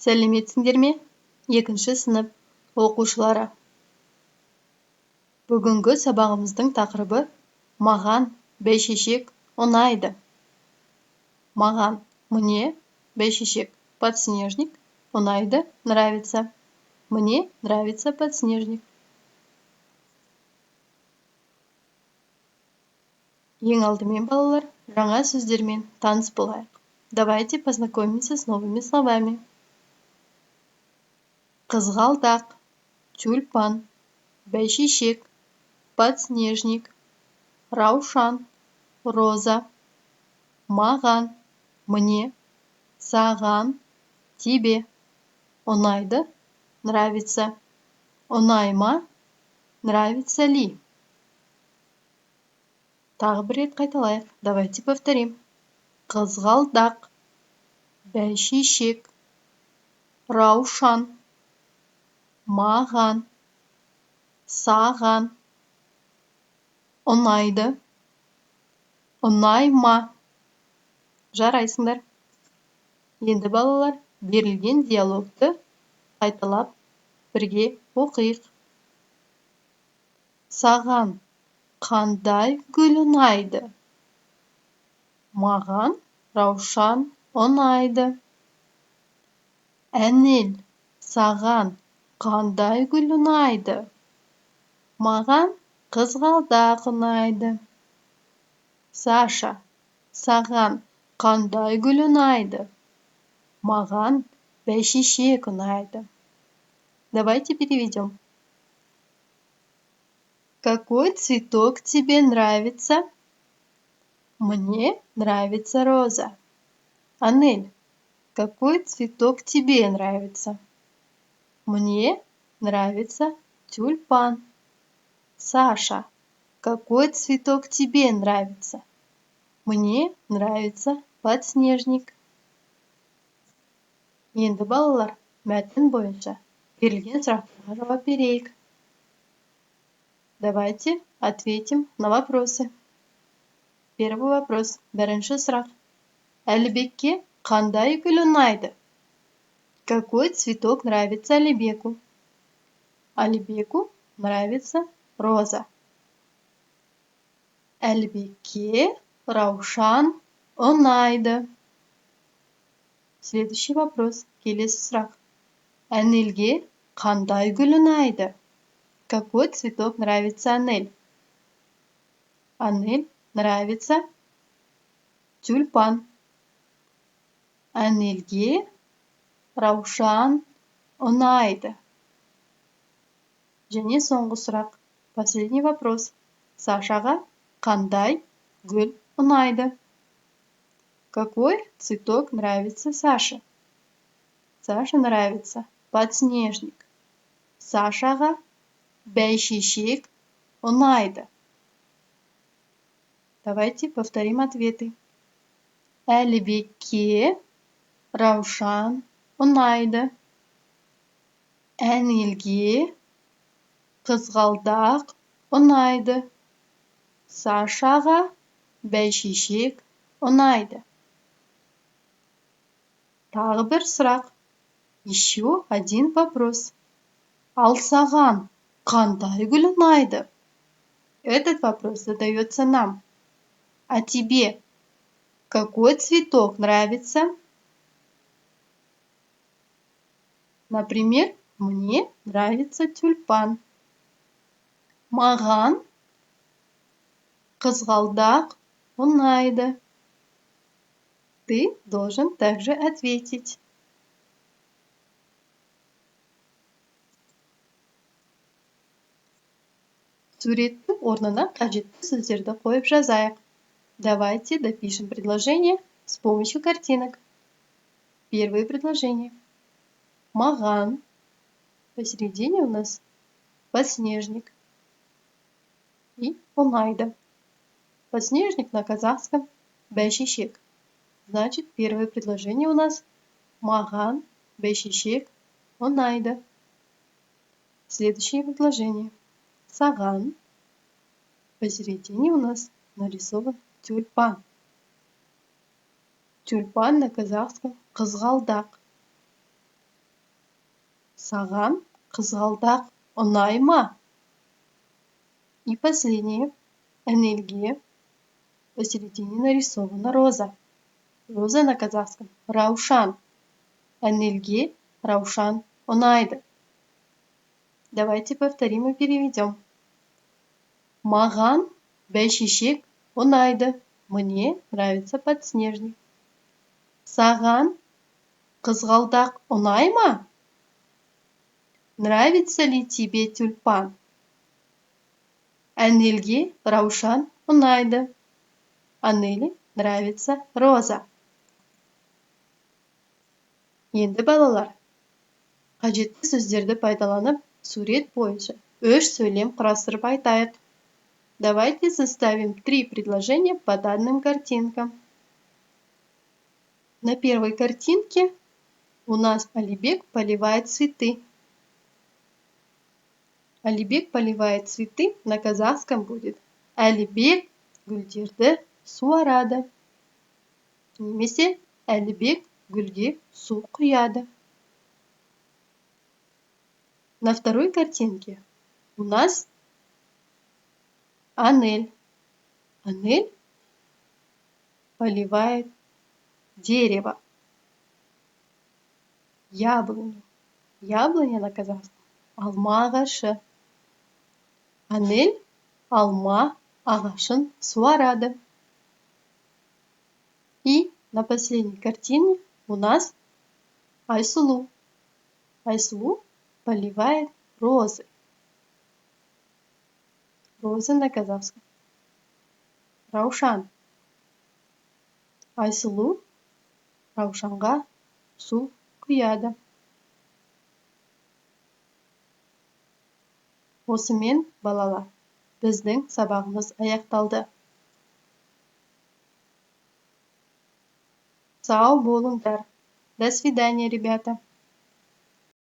Сәлеметсіңдер ме, екінші сынып оқушылары! Бүгінгі сабағымыздың тақырыбы: «Маған бәйшешек ұнайды». Маған – мне, бәйшешек – подснежник, ұнайды – нравится. Мне нравится подснежник. Ең алдымен, балалар, жаңа сөздермен таныс болайық. Давайте познакомимся с новыми словами. Қызғалдақ – тюльпан, бәйшешек – подснежник, раушан – роза, маған – мне, саған – тебе, ұнайды – нравится, ұнай ма – нравится ли. Тағы бір рет қайталайық. Давайте повторим. Қызғалдақ, бәйшешек, раушан, маған, саған, ұнайды, ұнай ма. Жарайсыңдар! Енді, балалар, берілген диалогты қайталап, бірге оқиық. Саған қандай гүл ұнайды? Маған раушан ұнайды. Әнел, саған қандай гүл ұнайды? Маған қызғалдақ ұнайды. Саша, саған қандай гүл ұнайды? Маған бәйшешек ұнайды. Давайте переведем. Какой цветок тебе нравится? Мне нравится роза. Анель, какой цветок тебе нравится? Мне нравится тюльпан. Саша, какой цветок тебе нравится? Мне нравится подснежник. Енді, балалар, мәтін бойынша берілген сұрақтарға жауап берейік. Давайте ответим на вопросы. Первый вопрос. Бірінші сұрақ. Әлібекке қандай гүл ұнайды? Какой цветок нравится Алибеку? Алибеку нравится роза. Әлібекке раушан ұнайды. Следующий вопрос. Келесі сұрақ. Әнелге қандай гүл ұнайды? Какой цветок нравится Анель? Анель нравится тюльпан. Әнелге раушан ұнайды. Және соңғы сұрақ. Последний вопрос. Сашаға қандай гүл ұнайды? Какой цветок нравится Саше? Саше нравится подснежник. Сашаға бәйшешек ұнайды. Давайте повторим ответы. Әлібекке раушан ұнайды. Әнелге қызғалдақ ұнайды. Сашаға бәйшешек ұнайды. Тағы бір сұрақ. Еще один вопрос. Ал саған қандай гүл ұнайды? Этот вопрос задается нам. А тебе какой цветок нравится? Например, мне нравится тюльпан. Маған қызғалдақ ұнайды. Ты должен также ответить. Суреттің орнына қажетті сөздерді қойып жазайық. Давайте допишем предложение с помощью картинок. Первое предложение. Маған. Посередине у нас подснежник. И ұнайды. Подснежник на казахском бәйшешек. Значит, первое предложение у нас: маған бәйшешек ұнайды. Следующее предложение. Саған. Посередине у нас нарисован тюльпан. Тюльпан на казахском қызғалдақ. Саған қызғалдақ ұнай ма? И последнее. Әнелге. Посередине нарисована роза. Роза на казахском раушан. Әнелге раушан ұнайды. Давайте повторим и переведем. Маған бәйшешек ұнайды. Мне нравится подснежник. Саған қызғалдақ ұнай ма? Нравится ли тебе тюльпан? Әнелге раушан ұнайды. Анеле нравится роза. Енді, балалар, қажетті сөздерді пайдаланып, сурет бойынша үш сөйлем құрастырып айтайық. Давайте составим три предложения по данным картинкам. На первой картинке у нас Алибек поливает цветы. Алибек поливает цветы на казахском будет Әлібек гүлдерді суарады немесе Әлібек гүлге су құяды. На второй картинке у нас Анель. Анель поливает дерево. Яблоню. Яблоня на казахском алма ағашы. Анель алма ағашын суарады. И на последней картине у нас Айсулу. Айсулу поливает розы. Розы на казахском раушан. Айсұлу раушанға су құяды. Осымен, балалар, біздің сабағымыз аяқталды. Сау болыңдар. До свидания, ребята.